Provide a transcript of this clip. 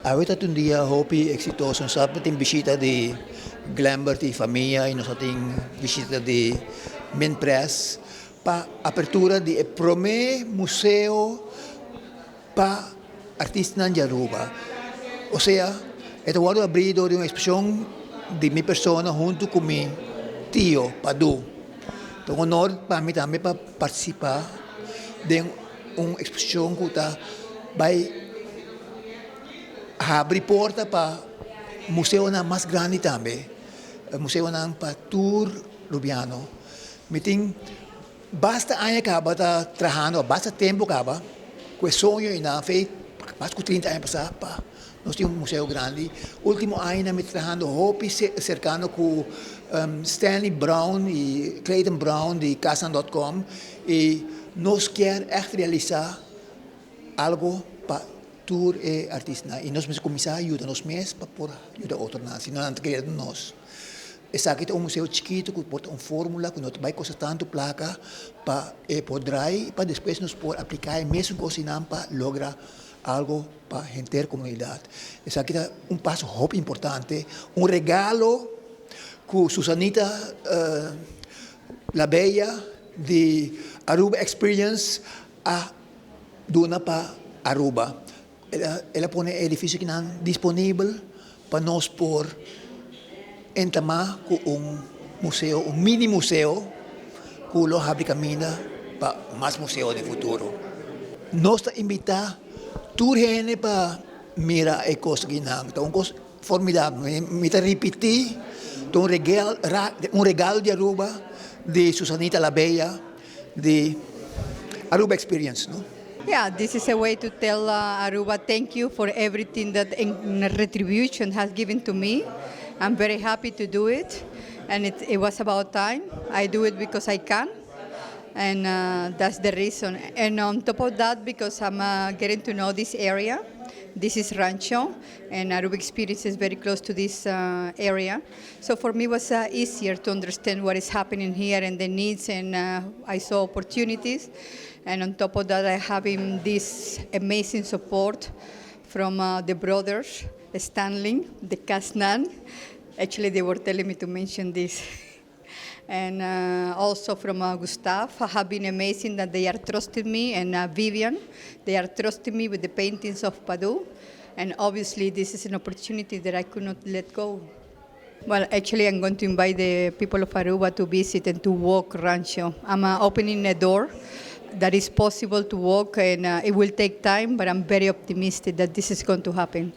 Awe ta un dia hopi exitoso. Nos tin bishita di Glenbert y famia y nos tin bishita di Minpress pa apertura di prome museo pa artista di Aruba. O sea, e ta wordo habri di un exposicion di mi persona hunto cu mi tio, Padu. Ta un honor pa mi tambe pa participa den un exposicion cu ta bay habri porta pa museo mas grandi tambe. Museo pa tur Rubiano. Mi tin basta aña caba ta trahando, basta tempo caba, cu e soño y na fe, mas cu 30 aña pasa pa nos tin un museo grandi. Ultimo aña mi trahando hopi cercano cu Stanley Brown y Clayton Brown di Casa.com y nos kier echt realisa algo pa tur e artista y nos mes cuminsa yuda nos mes pa por yuda otro nan, si no nan ta nos. Esaki ta un museo chikito cu por un formula cu no ta bay costa tanto placa pa e por draai pa despues nos por aplica e mesun cos pa logra algo pa henter comunidad. Esaki ta un paso hopi importante, un regalo cu Susanita La Bella di Aruba Experience a duna pa Aruba. El a pone edificio akinan disponibel pa nos por entama cu un museo, un mini museo, cu lo habri caminda pa mas museo den futuro. Nos ta invita tur hende pa mira e cos akinan. Ta un cos formidabel. Mi ta ripiti, un regalo di Aruba, di Susanita La Bella, di Aruba Experience, no? Yeah, this is a way to tell Aruba thank you for everything that in retribution has given to me. I'm very happy to do it, and it was about time. I do it because I can, and that's the reason. And on top of that, because I'm getting to know this area. This is Rancho, and Aruba Experience is very close to this area. So for me, it was easier to understand what is happening here and the needs, and I saw opportunities. And on top of that, I having this amazing support from the brothers, Stanley, the Casnan. Actually, they were telling me to mention this. And also from Gustav, have been amazing that they are trusting me, and Vivian, they are trusting me with the paintings of Padu. And obviously, this is an opportunity that I could not let go. Well, actually, I'm going to invite the people of Aruba to visit and to walk Rancho. I'm opening a door that is possible to walk, and it will take time, but I'm very optimistic that this is going to happen.